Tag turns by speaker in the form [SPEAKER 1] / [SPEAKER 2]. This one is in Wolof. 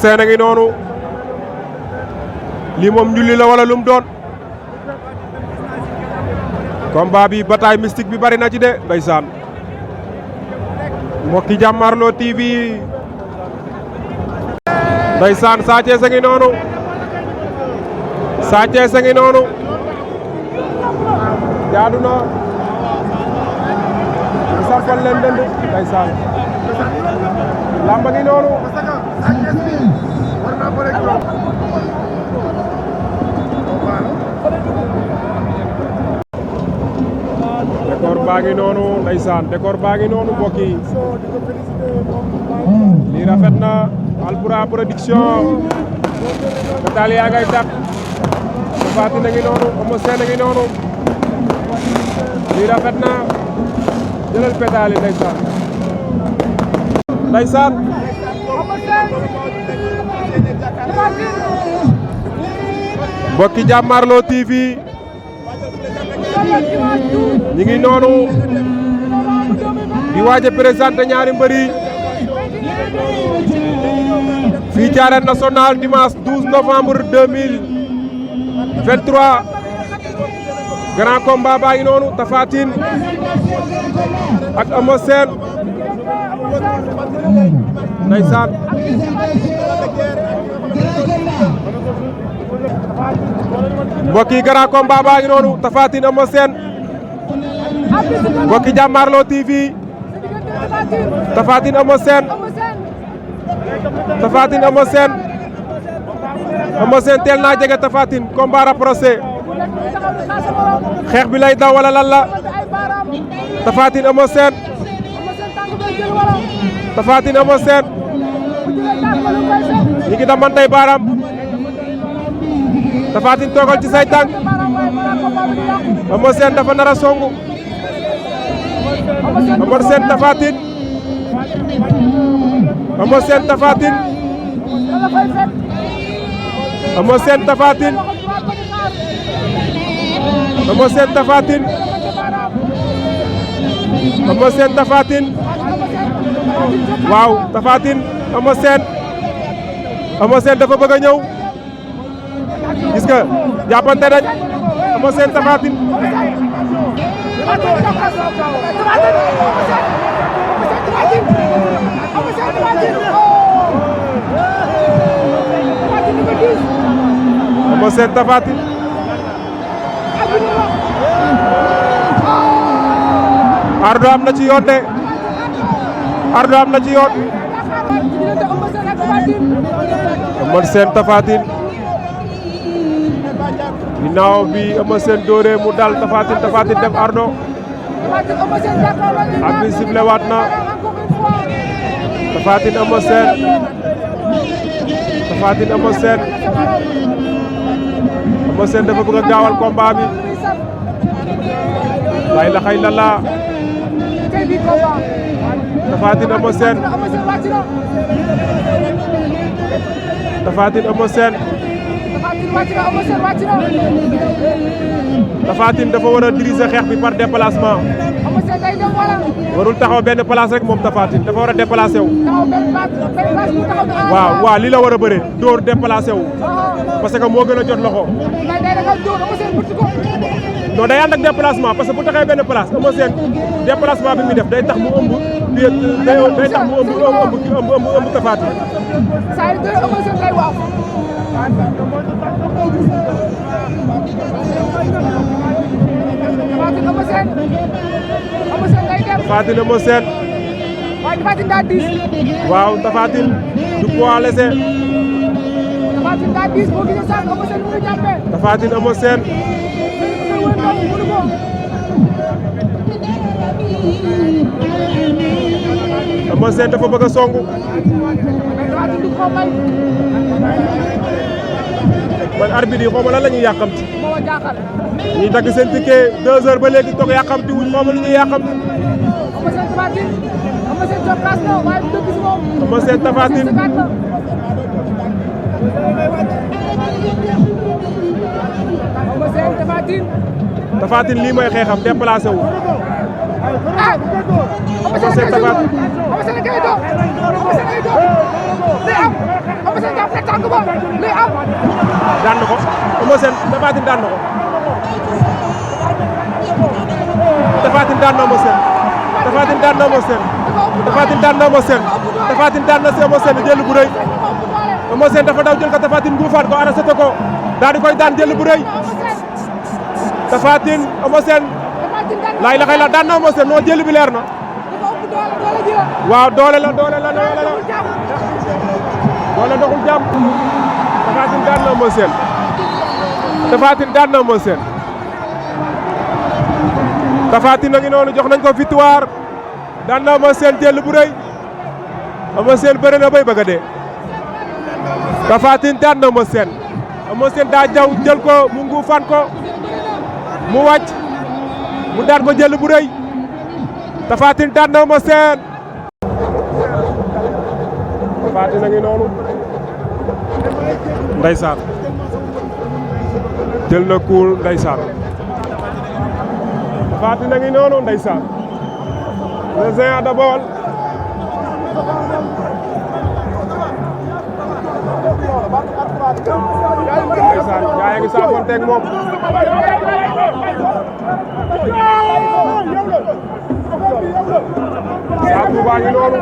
[SPEAKER 1] Sène a ngi noonu lii moom njulli la wala lum doon combat bi bataille mystique bi bari na ci de ndeysaan mbokki Jàmmarloo TV ndeysaan Sa Thiès a ngi noonu Sa Thiès a ngi noonu jaadu na sarfal leen dënd ndeysaan lamba ngi noonu décor baa ngi noonu ndeysaan décor baa ngi noonu mbokk yi lii rafet na Alboura production Nataal yaa ngay tàkk Tapha Tine a ngi noonu Eumeu Sène a ngi noonu lii rafet na jëlal pétale yi ndeysaan mbokki Jàmmarloo TV ñi ngi noonu di waaj a présenté ñaari mbëri fii ci Arène Nationale dimanche 12 novembre 2023 grand combat baa ngi noonu Tapha Tine ak Eumeu Sène ndeysaan mbokk yi grand combat baa ngi noonu Tapha Tine Eumeu Sène mbokki Jàmmarloo TV Tapha Tine Eumeu Sène Tapha Tine Eumeu Sène Eumeu Sène teel naa jege Tapha Tine combat rapproché xeex bi lay daw wala lan la Tapha Tine Eumeu Sène Tapha Tine Eumeu Sène ñi ngi damantay baaraam Tapha Tine toogal ci say tànk Eumeu Sène dafa nar a songu Eumeu Sène Tapha Tine Eumeu Sène Tapha Tine Eumeu Sène Tapha Tine Eumeu Sène Tapha Tine Eumeu Sène Tapha Tine waaw Tapha Tine Eumeu Sène dafa bëgg a ñëw gis nga jàppante nañ Eumeu Sène Tapha Tine Eumeu Sène Tapha Tine ardo am na ci yoon de ardo am na ci yoon Eumeu Sène Tapha Tine ginnaaw bi Eumeu Sène dóoree mu dal Tapha Tine def ardo ak bi sifflé waat na Tapha Tine Eumeu Sène Tapha Tine Eumeu Sène Eumeu Sène dafa bëgg a gaawal combat bi la ilaha illallah Tapha Tine Eumeu Sène Tapha Tine Eumeu Sène Tapha Tine dafa war a diriger xeex bi par déplacement warul taxaw benn place rek moom Tapha Tine dafa war a déplacé wu waaw lii la war a bëre dóor déplacé wu parce que moo gën a jot loxo non day ànd ak déplacement parce que bu taxee benn place Eumeu Sène déplacement bi muy def day tax mu ëmb day tax mu ëmb Tapha Tine Tapha Tine Eumeu Sène waaw Tapha Tine du poids léger Tapha Tine Eumeu Sène Eumeu Sène dafa bëgg a songu man arbitre yi xaw ma lan la ñuy yàqamti ñuy dagg seen ticket 2 heures ba léegi toog yàqamti wuñ xaw ma lu ñuy yàqamti Eumeu Sène Tapha Tine Tapha Tine lii mooy xeexam déplacé wu Eumeu Sène Tapha Tine daan na ko Eumeu Sène Tapha Tine daan na ko Tapha Tine daan na Eumeu Sène Tapha Tine daan na Eumeu Sène Tapha Tine daan na Eumeu Sène Tapha Tine daan na Eumeu Sène jël bu rëy Eumeu Sène dafa daw jël ko Tapha Tine guufaat ko arrêté ko daal di koy daan jël bu rëy Tapha Tine Eumeu Sène laay la xëy la daan na Eumeu Sène noo jël bi leer na waaw doole la doole doxul jàmm Tapha Tine daan na Eumeu Sène Tapha Tine daan na Eumeu Sène Tapha Tine a ngi noonu jox nañ ko victoire daan na Eumeu Sène jël bu rëy Eumeu Sène bëre na bay bëgg a dee Tapha Tine daan na Eumeu Sène Eumeu Sène daa jaw jël ko mu nguufaan ko mu wàcc mu daan ko jël bu rëy Tapha Tine daan na Eumeu Sène Tapha Tine a ngi noonu ndeysaan jël na kuul ndeysaan Tapha Tine a ngi noonu ndeysaan le géant de Baol ndeysaan gaa yi ngi saafonteeg moom Saatu baa ngi noonu